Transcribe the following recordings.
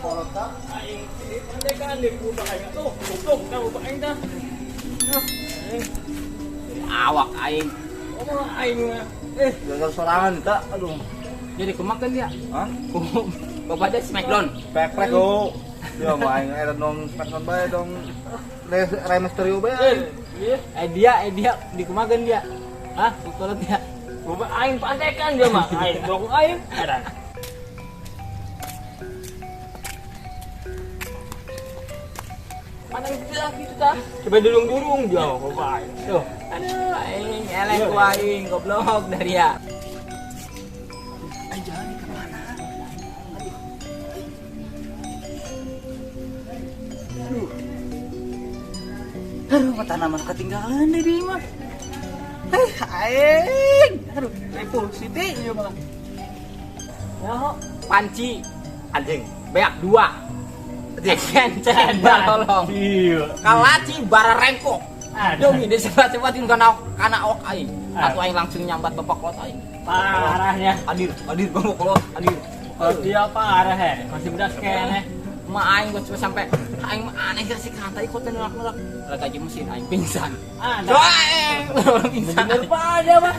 Kolot ta. Aing pandekan di kubah aing tuh. Goblok tahu aing tah. Awak aing. Ngomong aing mah. Gagal sorangan ta. Aduh. Jadi kumakan dia. Hah? Bapak dia Smackdown. Pek-pek oh. Dia mau aing era dong Smackdown bae dong. Rey Mysterio bae. Iya. Dia dikumakan dia. Hah? Kolot dia. Bapak aing pandekan dia mah. Aing goblok aing. Ada. Mana gitu gitu tah. Coba durung-durung dia bapak aing. Tuh. Aduh, aing elek ku aing goblok dari ya. Aing jalan ke mana? Aduh. Aduh, tanaman ketinggalan deh di mah. Aing. Aduh, repulsi teh ieu mah. Ya, panci Anjing. Beak dua. Encen tolong. Iya. Kalaci bara rengkok. Ada. Demi disebat-sebatin kana kana ok aing. Atuh aing langsung nyambat bapak kolot aing. Parahnya. Adir, adir bapak kolot, adir. Kalau dia parah he, masih muda kene. Ma aing geus sampai aing mah aneh sih kata ikut nolak-nolak. Lagi mesin aing pingsan. Ada. Doeng, pingsan. Bener pada mah.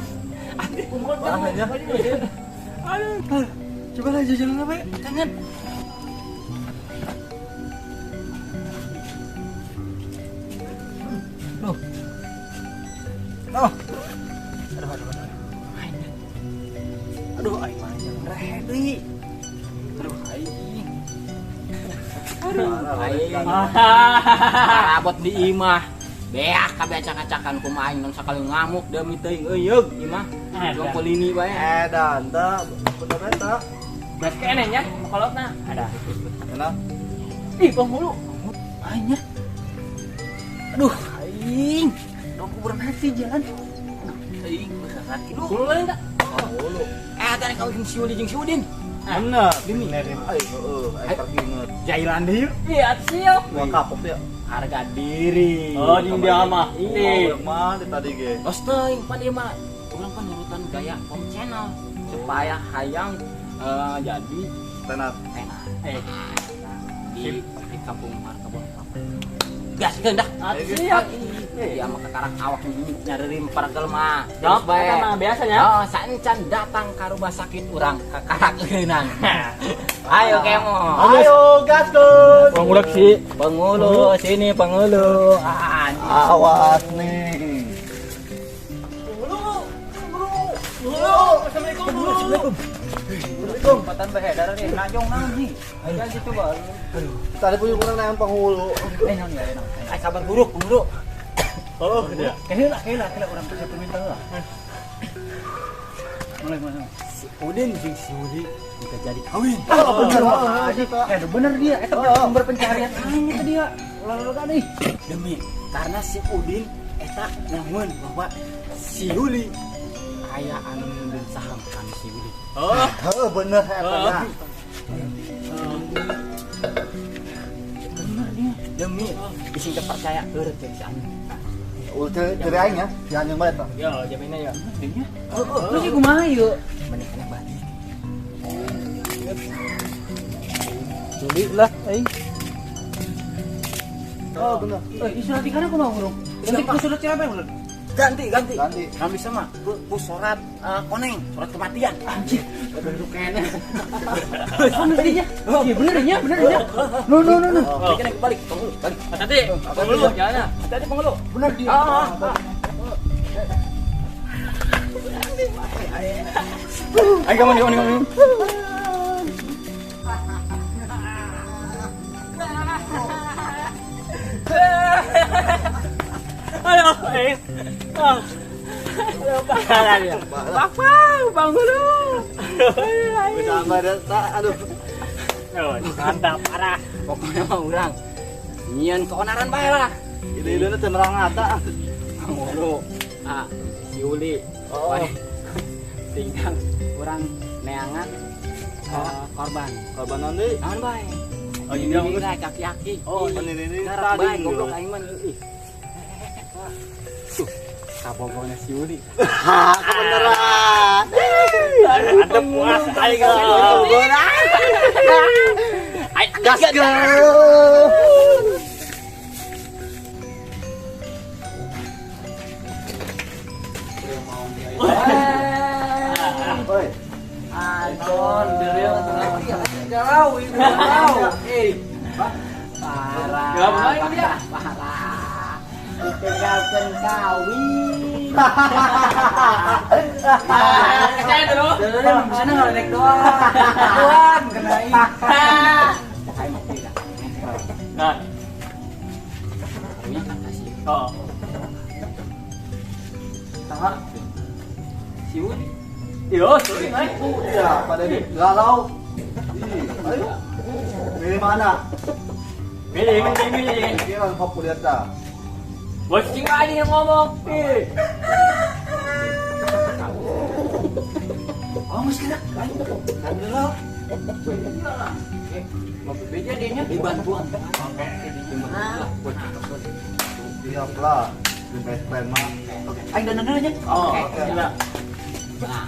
Parahnya. Aduh. Coba lah jalan apa ya? Tangan. Loh. Oh. Aduh, aduh, aduh. Aduh, aing mah jalan rehe deui. Aduh, aing. Aduh, aing. Parabot di imah. Beak kabeh acak-acakan kumaha aing non sakali ngamuk demi teuing euyeug imah. Juang polini bae. Edan ta, bener eta. Beres kene nya, kolotna. Ada. Kenapa? Ih, penghulu. Aingnya. Aduh, aing. Dong kuburan hati jalan. Aduh, aing bisa sakit. Penghulu lain tak? Penghulu. Tadi kau jeung si Uli jeung si Udin. Bener. Demi. Aing heeh, aing terginget. Jailan deui. Iya, siap. Gua kapok ya. Harga diri. Oh, jeung dia mah. Ih, mah di tadi ge. Los teuing pan ieu mah. Urang pan nurutan gaya pom channel supaya hayang jadi tenar. Tenar. Di kampung Markabon. Gaskeun dah. Siap. Dia mah kakarak awak nyaririm paragel mah. Terus bae. Mah biasanya. Oh, saencan datang ka rumah sakit urang kakarak eunan. Ayo kemo. Ayo gaskeun. Penghulu sih. Penghulu sini penghulu. Awas nih. Penghulu. Penghulu. Assalamualaikum. Assalamualaikum. Patan bae darah nih najong naon nih. Ayo situ bae. Aduh. Tadi punya kurang naon penghulu. Naon ya naon. Ai kabar buruk penghulu. Oh, dia. Keheula urang teh permintaan lah. Mulai. Si Udin jeung si Uli juga jadi kawin. Oh, bener banget. Bener dia. Eta sumber pencarian aing itu dia. Ulah-ulah nih. Demi karena si Udin eta nyamun bahwa si Uli aya anu ngeundeun saham kan si Uli. Oh, heeh bener eta nya. Bener dia. Demi bisi teu percaya heureut jeung si Anjing. Ulah ceri aing ya, si Anjing bae eta. Yo, jaminnya ya. Demi. Heeh. Terus kumaha ieu? Mending kena balik. Juli lah aing. Oh, bener. Eh, surat ikana kumaha urang? Ganti ku surat cerai bener. Ganti. Ganti. Kami sama ku surat koneng, surat kematian. Anjir. Baru kene. Bener nya. Iya bener nya, bener nya. No. Balik balik, penghulu, balik. Hati-hati, penghulu jalannya. Hati-hati penghulu. Bener dia. Ayo kamu nih. Aduh, Aduh, parah dia. Bapak, penghulu. Bisa dah, aduh. Mantap, parah. Pokoknya mah urang nyieun keonaran bae lah. Ide-idena teu merang ata. Penghulu. Ah, si Uli. Oh. Tinggal urang neangan korban. Korban naon deui? Naon bae? Oh, iya, ini lah kaki-kaki. Oh, ini tadi bae goblok aing mah ih. Tuh, kabogona si Uli. Kebeneran. Ada puas aing. Aing Iya. Oi. Anton, galau, ibu galau. Eh, Parah. Gak main dia. Parah. Ditinggalkan kawin. Saya dulu. Di sana nggak naik doang. Doang kena ini. Ayo mau tidak. Nah, Kawinnya kan kasih. oh. Sama. Si Udi. Yo, sorry, naik. Iya, pada di galau. Ih, ayo. Milih mana? Milih, milih, milih. Kira kau lihat dah. Bos cing aja yang ngomong. Ih. Oh, mesti dah. Kan galau. Mau bebeja dia nya dibantuan. Oke. Siap lah. Di best friend mah. Oke, aing dandan dulu aja. Oh, Oke. gila. Nah,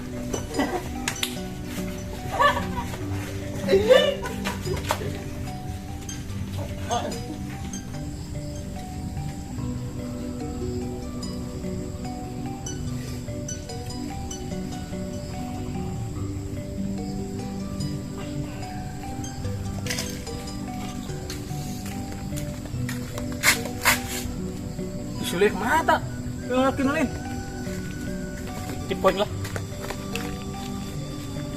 Disulik mata. Yang kenalin. Tipoin lah.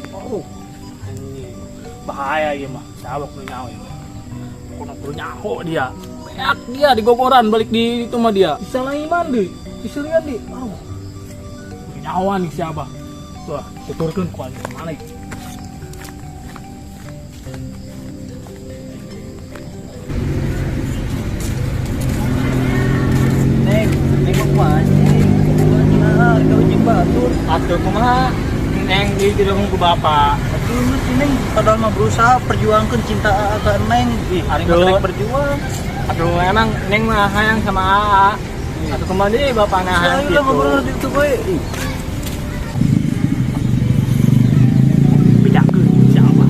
Oh, anjing. Bahaya ya mah. Sabak nu nyaho ya. Kuno kudu nyaho dia. Beak dia di gogoran balik di itu mah dia. Bisa lagi mandi. Diselian di. Aduh. Nyawa nih siapa? Tuh, tuturkeun ku anjing mana ieu. Neng, neng kumaha sih? Harga ujung batur. Atuh kumaha? Neng di didukung ku bapak. Atuh geus si Neng padahal mah berusaha perjuangkeun cinta AA ka Neng. Ih, ari mah Aduh. rek berjuang. Aduh emang Neng mah hayang sama AA. Atuh kumaha deui bapak nahan Saya lah gitu. ngobrol di itu gue. Ih, Bejakeun siapa?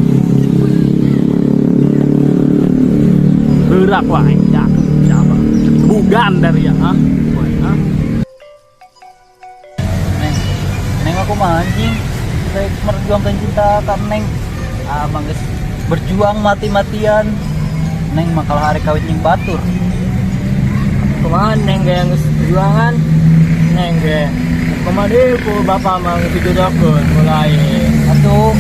Berak wae bejakeun siapa? Bugan dari ya, ha? Wae, ha? Neng, Neng aku mah anjing. Saya memperjuangkan cinta ka Neng. Abang geus berjuang mati-matian. Neng mah kalah hari kawin jeung batur. Kumaha Neng ge geus perjuangan? Neng ge kumaha deui ku bapak mah geus dijodohkeun mulai. Atuh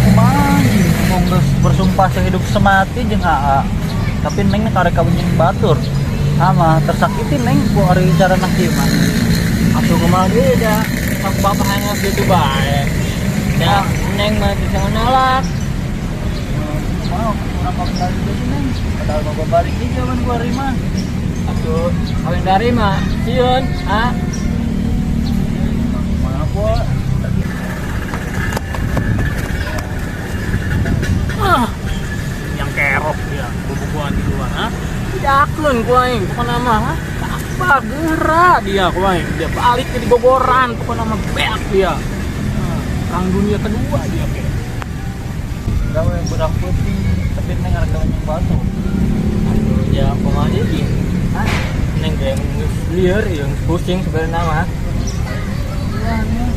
kumaha anjing ngomong geus bersumpah sehidup semati jeung AA. Tapi Neng karek kawin jeung batur. Sama tersakiti Neng ku ari cara nang kieu mah. Atuh kumaha deui da sok bapak hanya gitu bae. Da Neng mah bisa nolak. Kumaha urang kawin dari deui Neng. Padahal mah babari ge jaman ku ari mah. Atuh kawin dari mah sieun, ha? Kumaha gua Ah, yang kerok dia, bubuan di luar, ha? Jaklun ku aing, pokona mah, ha? Apa gerak dia ku aing, dia balik ke di Bogoran, pokona mah beak dia. Nah, perang dunia kedua dia ke. gawe budak putih tapi Neng arek kawin jeung batur. Aduh, ya kumaha deui? Hah? Neng ge geus lieur, ieu geus pusing sebenarnya mah. Iya, nih.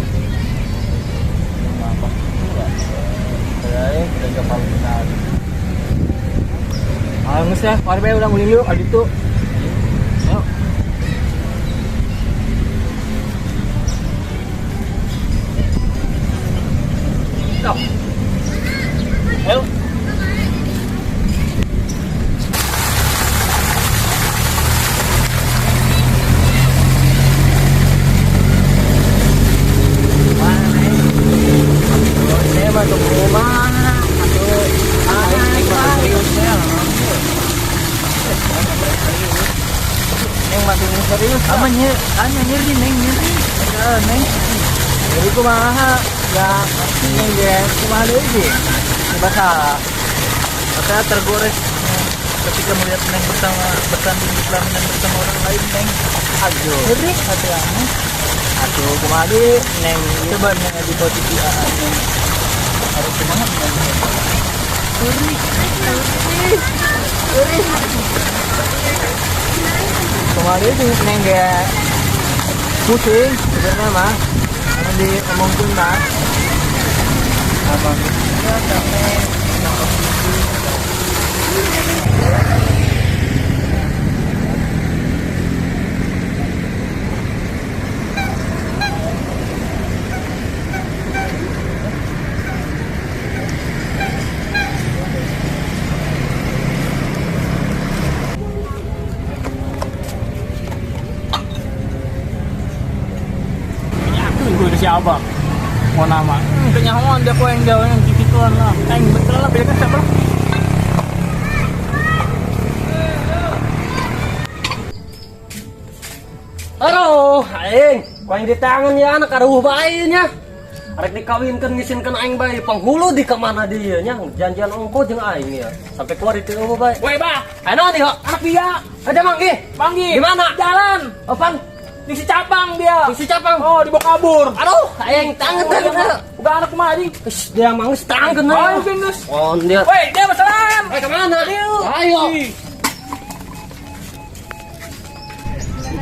Apa? Saya udah gak kawin lagi. Ah, geus ya, mari bae urang ulin yuk, adi tuh. Ayo. Tuh. Ayo. Mana, Neng? Saya masuk rumah. Aduh, Neng masih serius. Ama nyeri Neng nyeri. Ya, Neng. Jadi kumaha? Ya, Neng ge kumaha deui sih? Basah. Saya tergores ketika melihat Neng bersama bersanding di pelaminan bersama orang lain Neng. Aduh. Nyeri hati aku. Aduh, kumaha deui Neng? Coba Neng di posisi AA Neng. Harus semangat Neng. Perih. Perih. Kemarin tuh neng ge pusing sebenarnya mah. Anu diomongkeun mah. Abang ya capek. Gue si abang mau nama kenyahoan dia kok yang jauh yang gituan lah yang betul lah beda siapa lah. Aduh, aing, ku aing di tangan ya anak aduh bae nya. Arek dikawinkeun ngisinkeun aing bae penghulu di kemana dia nya janjian ongko jeung aing ya. Sampai keluar itu eueuh bae. Woi, bah, Ayo naon ieu? Anak dia. Ada manggih. Manggih. Di mana? Jalan. Apaan? Di si Capang dia. Di si Capang. Oh, dibawa kabur. Aduh, aing tangan teh. Udah anak kumaha anjing? Geus dia mangis tangan. Ayo geus. Oh, dia. Woi, dia masalah. Woi, kemana? Ayo.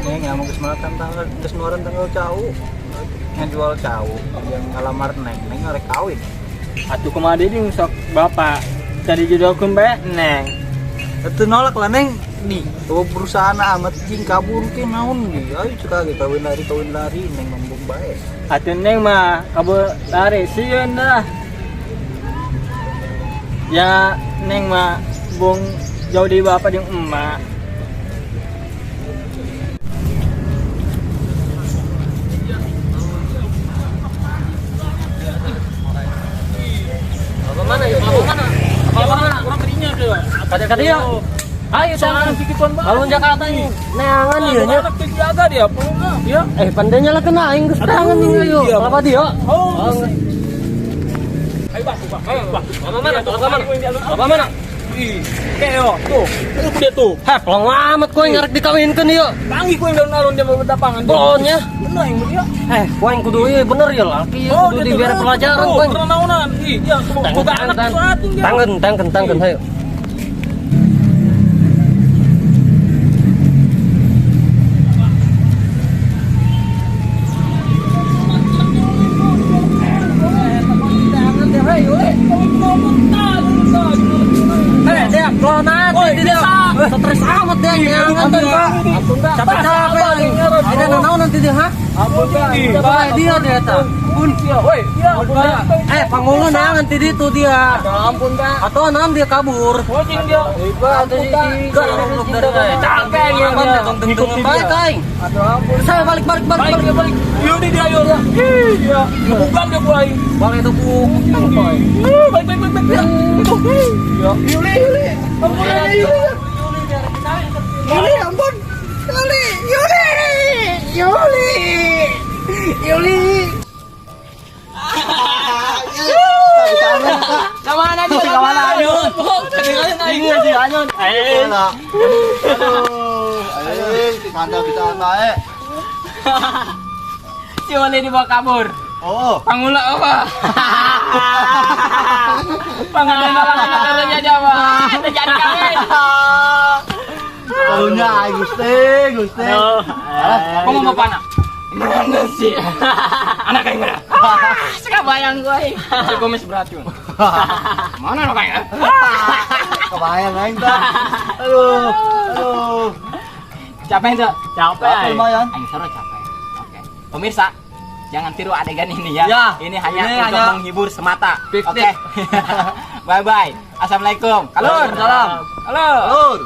Neng, ya mau geus tanggal geus ngeluaran tanggal cau. Yang jual cau, yang ngalamar neng, neng arek kawin. Atuh kumaha deui jeung sok bapak. Tadi jodohkeun bae neng. Atuh nolak lah neng. Nih, bawa perusahaan amat jing kabur ke naon nih. Ayo cek lagi kawin lari neng ngomong bae. Atuh neng mah kabur lari sieun dah. Ya neng mah bung jauh di bapak jeung emak. Bapak mana ya? Bapak mana? Bapak mana? Kurang kerinya tuh. Kade-kade ya. Ayo jangan kikituan banget. Kalau Jakarta ini neangan dia nya. Anak jaga dia, pulungna dia. Pandainya lah kena aing geus tangan ini ayo. Kelapa dia. Oh. Ayo bak, bak. Ayo bak. Bapak mana? Bapak mana? Bapak mana? Ih, oke yo, tuh. Itu dia tuh. Heh, pelong amat kowe ngarek dikawinkeun ieu. Panggih kowe alun-alun dia berdapangan. Bolonnya. Bener yang dia. Kowe yang kudu ieu bener ya laki ieu kudu dibere pelajaran kowe. Naonan. Ih, dia boga anak ating dia. Tangan, tangan, hayo. Stres amat dia nyangan dia. Capek-capek aing. Ada naon nanti dia, ha? Ampun, Pak. Dia dia eta. Ampun. Woi, dia. Pangulu naon nanti itu dia. Ampun, Pak. Atau naon dia kabur. Kucing dia. Enggak goblok dari Capek dia. Ngikut baik aing. Aduh ampun. Saya balik balik balik balik balik. Yuk dia ayo. Ih, dia. Ngebukan dia ku aing. Balik itu ku. Balik balik balik dia. Itu. Ya. Yuli, Yuli. Ampun, Yuli. Yuli, ampun. Yuli, Yuli. Yuli. Yuli. Kemana dia? Kemana Anyun? Ini si Anyun. Aduh, aing kandang bisa bae. Si Oli dibawa kabur. Oh. Pangula apa? Pangula malah aja apa? Terjadi kawin. Karunya aing Gusti, Gusti. Kau mau apa anak? Mana sih? Anak kayak mana? Sekabayang gue. Si Gomes beracun. Mana anak kayak? Kebayang aing tah. Aduh, aduh. Capek enggak? Capek lumayan. Aing seru capek. Oke. Pemirsa, jangan tiru adegan ini ya. Ya, ini hanya ini untuk hanya menghibur semata. Piknik. Oke. Bye bye. Assalamualaikum. Kalur. Waalaikumsalam. Halo. Lur.